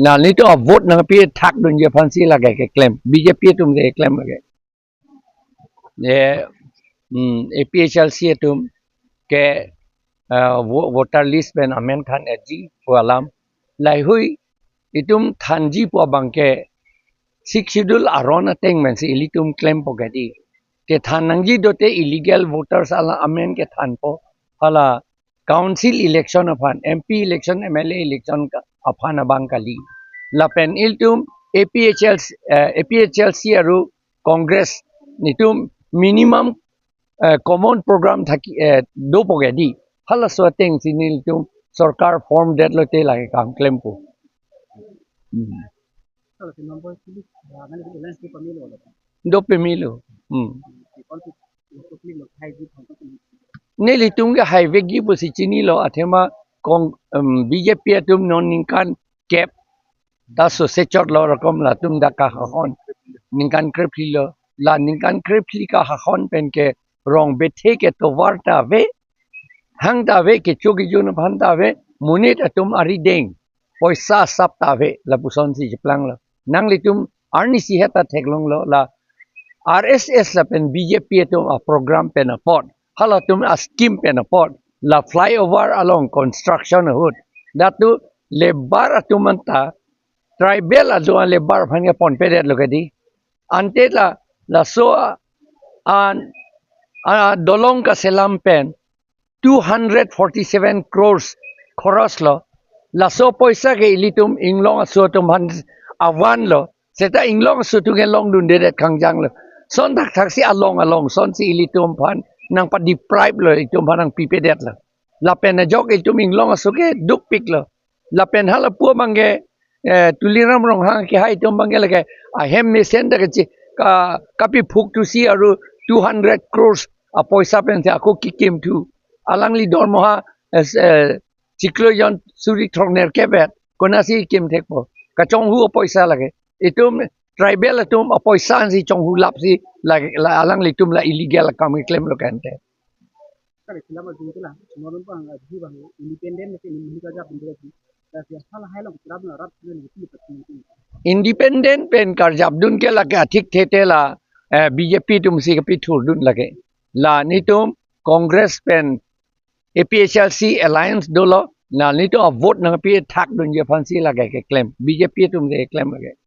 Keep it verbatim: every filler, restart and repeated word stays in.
Nanglitum avote nangpi thakdunji aphansi lake keklem. B J P atum si keklem lake. Ye, hmm, A P H L C atum ke, uh, vo-, voter list pen amen than-etji pu alam. Laheihui itum thanji pu abang ke Sixth Schedule aron ateng pensi ilitum klempo kedi. Kethan nangji dote illegal voters alam amen kethanpo. Hala council election aphan, M P election, M L A election ka-, aphan abang kali. Lapen ilitum A P H L C, eh, A P H L C aru Congress nelitum minimum, eh, common program thaki, eh, dopo kedi. Halaso atengsi nelitum sorkar form detlote lake kam klempo. Hmm. Kalau si number sili, ah, nanglitum alliance do pamelo lo. Do pamelo. Hmm. Kalau si, kalau si lo, hai di, kalau si Nelitum ke haivekji pusi chinilo, athema kong, em, B J P atum non ningkan kep ta sose chotlo rokom latum dak kahahon. Ningkan krephli lo, la ningkan krephli kahahon pen ke rong bethe ketovar ta ave, hang ta ave, kecho kejun aphan ta ave, monit atum arideng poisa asap ta ave, lapusonsi cheplanglo. Nanglitum arnisi heta theklonglo, la R S S lapen B J P atum aprogram pen apot, halatum ascheme pen apot, la flyover along construction ahut, latu labour atum anta tribal atum alabour aphan ke ponpedetlo kedi. Ante la, laso a, an, a, dolong kaselam pen two hundred forty-seven crores khoros lo. Laso poisa ke ilitum inglong aso atum aphan avan lo. Seta inglong aso atum ke longdundedet kangjang lo. Son thakthaksi along along sonsi ilitum aphan nangpadeprive lo, ilitum aphan nangpipedetlo. Lapen ajok ilitum inglong aso ke dukpiklo. Lapen halapu abang ke, eh, Tuliram Ronghang kehai atum abang ke lake ahem mesen ta kechi ka, kapiphuk thusi aru two hundred crores apoisa pensi ako kekimthu. Alangli dormoha, eh, eh, chiklo jon suri throknerkep vet. Konatsi kimthekpo? Kachonghu apoisa lake. Itum tribal atum apoisa ansi chonghu lapsi la, la alanglitum la illegal akam klemlo kente. Kali sila ma jingkela, norum pang, ah, jibang independent ke ini mungkin kerja pun dia. Dah siapa salah hai lo, kerap na rap na itu pasti. Independent pen karjapdun ke lake athik thete la, eh, B J P atumsi kapithurdun lake. La nelitum Congress pen A P H L C alliance dolo, la nelitum avote nangpi thakdunji aphansi lake keklem. B J P atumsi keklem lake.